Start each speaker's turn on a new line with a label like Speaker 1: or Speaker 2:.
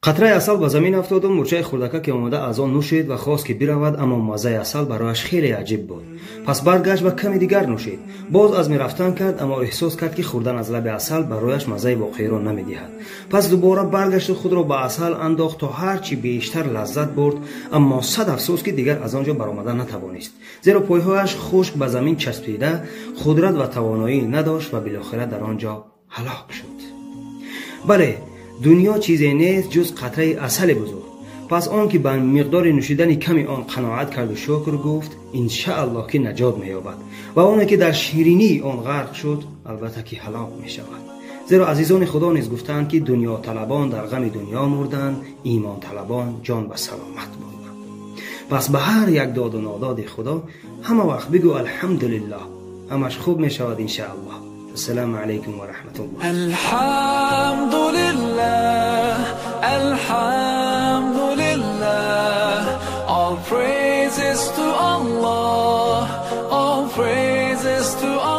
Speaker 1: Қатраи асал ба замин афтоду мурчаи хурдака ки омада аз он нӯшид ва хост ки биравад, аммо маззаи асал барояш хеле аҷиб буд. Пас баргашт ва ками дигар нӯшид. Боз азми рафтан кард, аммо эҳсос кард, ки хӯрдан аз лаби асал барояш маззаи воқеиро намедиҳад. Пас дубора баргашту худро ба асал андохт, то ҳар чӣ бештар лаззат бурд, аммо сад афсӯс, ки дигар аз он ҷо баромада натавонист, зеро пойҳояш хушк ба замин часпида, қудрат ва тавоноӣ надошт ва билохира дар он ҷо ҳалок шуд. Бале, дунё чизе нест, ҷуз қатраи асали бузург. Пас он ки ба миқдори нӯшидани ками он қаноат карду шукр гуфт, иншааллоҳ, ки наҷот меёбад, ва оне ки дар ширинии он ғарқ шуд, албатта ки ҳалок мешавад. Зеро азизони Худо низ гуфтаанд, ки дунёталабон дар ғами дунё мурданд, имонталабон ҷон ба саломат бурданд. Пас ба ҳар як доду нододи Худо ҳама вақт бигӯ алҳамдулиллоҳ, ҳамаш хуб мешавад, иншааллоҳ. Ассалому алайкум ва раҳматуллоҳ.
Speaker 2: الحمد لله، الحمد لله. All praises to Allah, all praises to Allah.